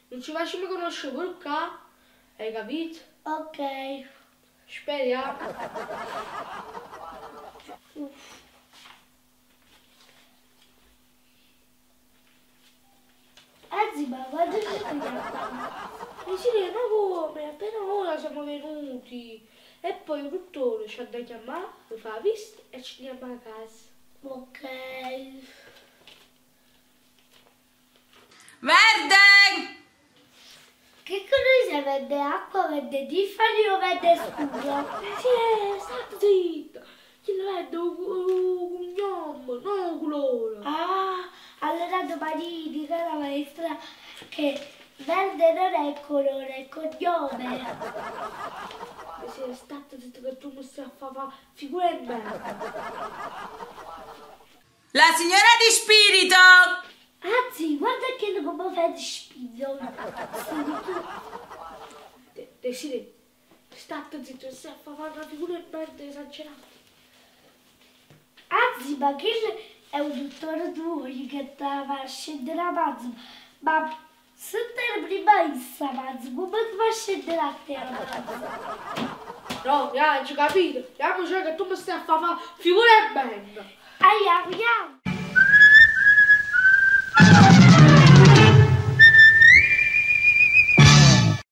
Nun ce facimmo conoscere pure ccà, hai capito? Ok. Speriamo. Anzi, ma quando ci vediamo? Desirée, ma come? Appena ora siamo venuti. E poi il dottore ci ha da chiamare, mi fa la visita e ci andiamo a casa. Ok. Verde! Che colore sei? Verde acqua, verde Tiffany o verde scuro? Desirée, state zitta! Chi lo vede 'o cognome, no 'o colore. Ah, allora domani dico alla maestra che verde non è il colore, è il cognome. Desirée, state zitta che tu mi stai a fa' fa' figura 'e merda. La signora di spirito! Anzi, guarda che come fai di spirito. Desirée, state zitto, stai a fa' fa' una figura 'e merda esagerata. Anzi, ma che è un dottore tuo che ti fa scendere la pazza? Ma se te prima issa pazza, come ti fa scendere a te la pazza? No, ya, hai capito? Ya, cioè che tu mi stai a fa' fa' figura 'e merda. Andiamo, andiamo.